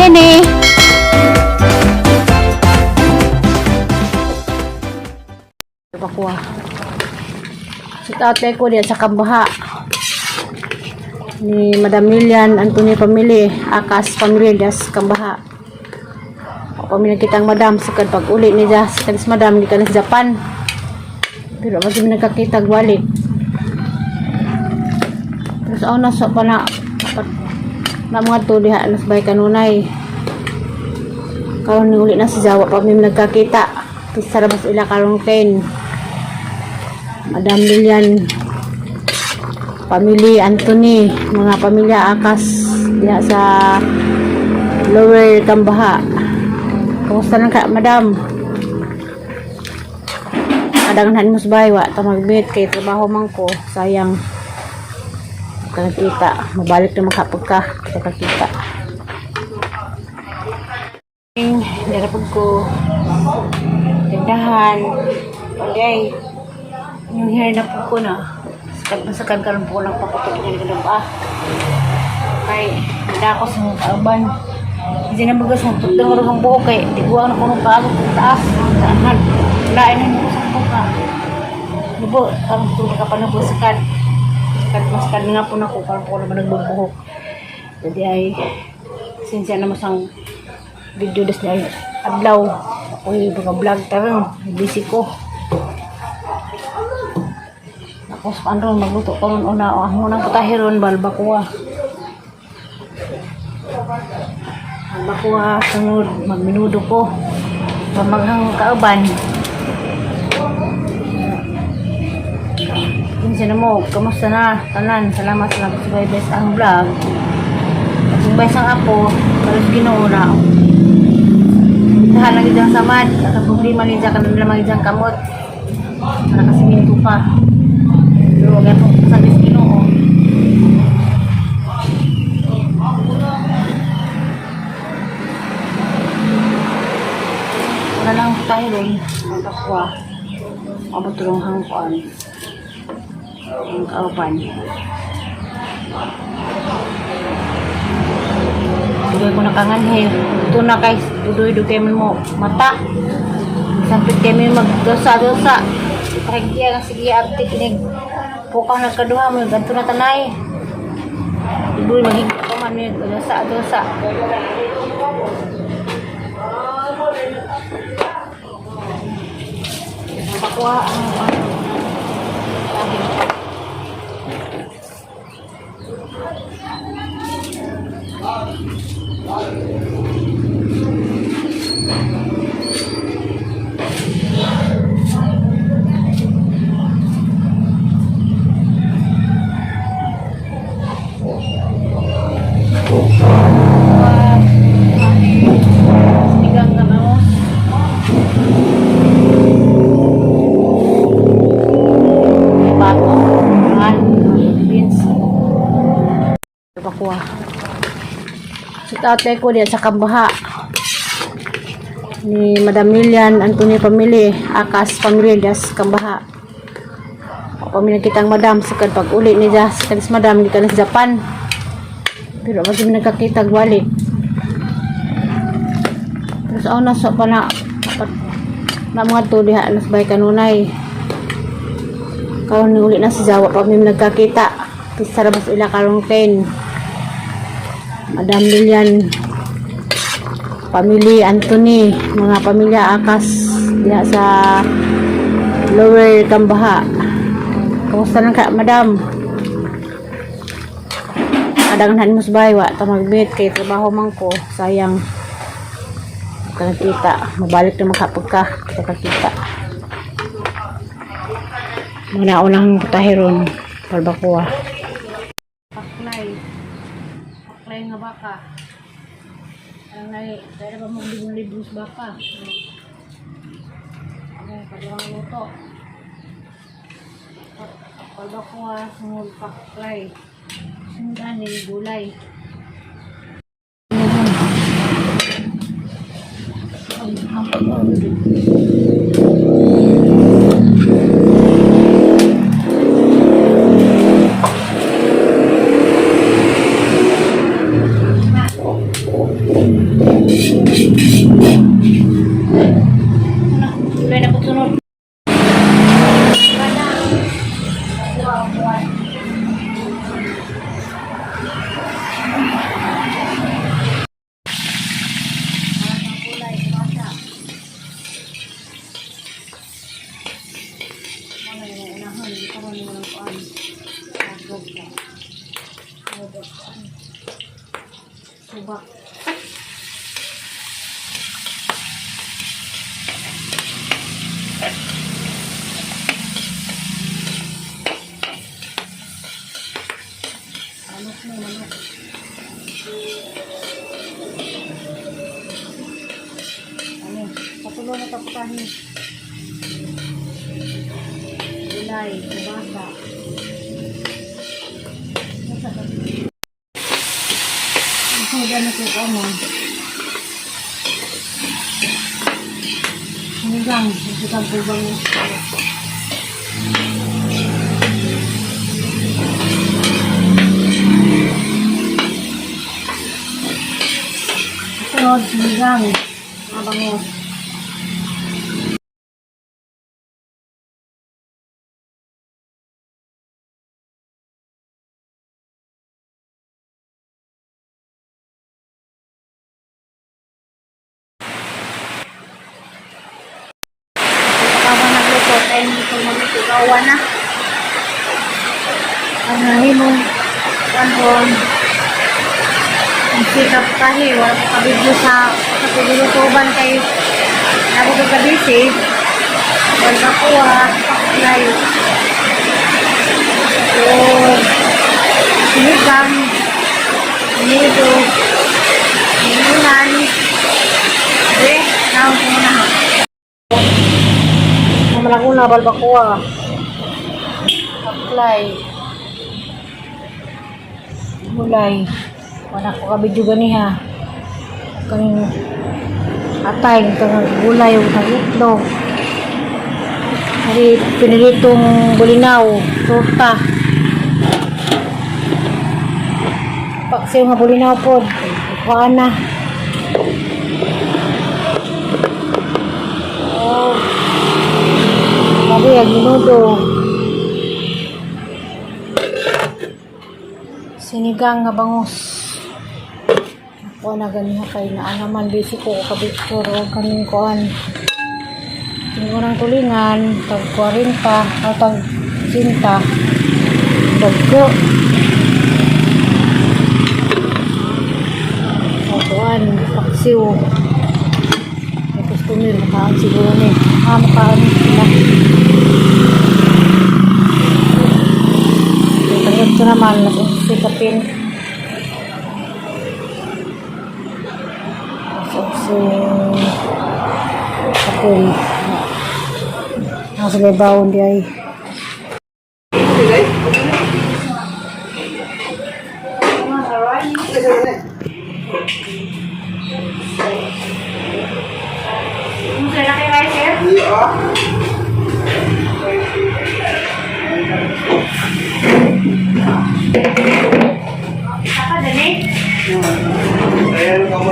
Lini. Bakuha. Sa tatay ko diyan sa Kambaha. Ni Madam Lilian Antonio Family, Akas Family das Kambaha. Pamilya kitang madam sa kad pag uli ni Jas, kanis madam gikan sa Japan. Pero wag mi nagkakita balik. Pero sa una so pa na na mga to diha nas bay kanunay. Karon ni uli na si Jawa pa mi nagkakita. Pista ra bas ila karong 10. Madam Lilian Family Anthony, mga pamilya Akas diha sa Lower Kambaha. Kamusta na ka, madam? Kadanghan mo sa bahay, wa ta magbit kay trabaho man ko. Sayang. Ka nagkita. Mabalik na makapag ka. Kakakita. Dara pag ko. Tindahan. Okay. Yung hair na po ko na. Sakad na sakad karon po ko nagpaputok niya ng ah. Kay, hindi ako sa mga kauban. Hindi na bagas ng tutong rin ang buhok kay di ko na kuno kaago kung taas. Saan? Lain na ko sa buka. Nubo, parang tulog ka pa na po sakad. Sakad mas kad nga po na ko karon po ko naman nagbubuhok. Jadi ay sinsya na masang video des ni ay adlaw. Ako yung mga vlog tarang busy ko. Tapos ano magluto ko ron una ang unang putahe ron balbakuha. Balbakuha sunod magminudo ko. Pamaghang kauban. Kinsa na mo, kamusta na? Tanan, salamat sa pagsubaybay sa ang vlog. Sumbay sang apo, karos Ginoo na. Tahan lagi diyang samad, at ang problema niya kan lamang diyang kamot. Nakasiminto pa. Pero wag po sa Diyos Ginoo. Wala lang tayo ron. Ang takwa. Abot tulong hangkuan. Ang kauban. Dugay ko nakanganhe. Ito na kay dudoy dugay man mo mata. Sampit kami magdosa-dosa. Pahigya nga sige arte kinig. Pukaw nagkaduha mo ganto na tanay. Dudoy magiging pa man mo dosa-dosa. Pakuha ang ano. Sinigang nga mangos. Bato. An. Beans. Bakuha. Sa tatay ko diyan sa Kambaha. Ni Madam Lilian Antonio Family, Akas Family das Kambaha. Pamilya kitang madam sa kad pag uli ni Jas, kanis madam gikan sa Japan. Pero wag mi nagkakita balik. Pero sa una so pa na na mga to diha nas bay kanunay. Karon ni uli na si Jawa pa mi nagkakita. Pista ra bas ila karong 10. Madam Lilian Family Anthony, mga pamilya Akas diha sa Lower Kambaha. Kamusta na ka, madam? Kadanghan mo sa bahay, wa ta magbit kay trabaho man ko. Sayang. Ka nagkita. Mabalik na makapag ka. Kakakita. Muna unang putahe ron. Balbakuha. Paklay. Paklay nga baka. Ang nai, kaya ba maglibong-libong sa baka? Okay, pagawang luto. Balbakuha, sunod paklay. Sunod ani, gulay. Subak. Manok na, manok. Ano, patulo na taputahin. Gulay, kubasa. Nasa ka? Ito, gano'n ko ano. Sinigang, sinigang po bang Sunod, sinigang. Mga bangus. Pagkakawa nagluto, tayo hindi ko magluto. Gawa na. Ang nahimong kanton. Ang sikap kahi, wala ko kabidyo sa paglulutuban kay ako ko kabisi. Wala ka kuha, paklay. So, sinigang, nido, ninunan, eh, naon ko muna ha. Malaguna, balbacoa. Apply. Gulay. Wala ko kabidyo gani ha. Kaning atay, itong gulay, itong itlog. Ari, pinilitong bulinaw, torta. Paksiw nga bulinaw po. Kuhaan na. Oh. Sabi, ang minudo. Sinigang nga bangus. Ako na ganiha kay naa naman busy ko kabicture o kaning kuan. Tingunang tulingan, tag 40 o tag 50. Dagko. O kuan, paksiw. May customer, makaan siguro ni. Ah, makaan sila. Tangit ko naman, nag-umpisa kapin. Nag-umpisa kapin. Nasa may bawon di ay. Ayan, kamu.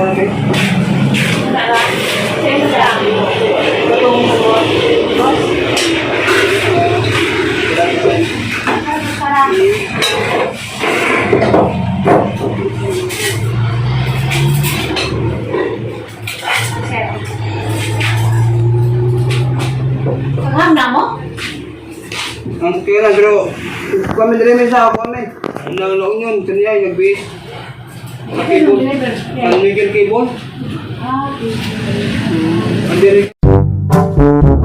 Pagham na mo? Ang kaya na, pero kami dali may sa ako kami. Ang noon yun, kanya yung nagbihis. Sa cable. Ang legal cable. Ah, okay. Ang direct.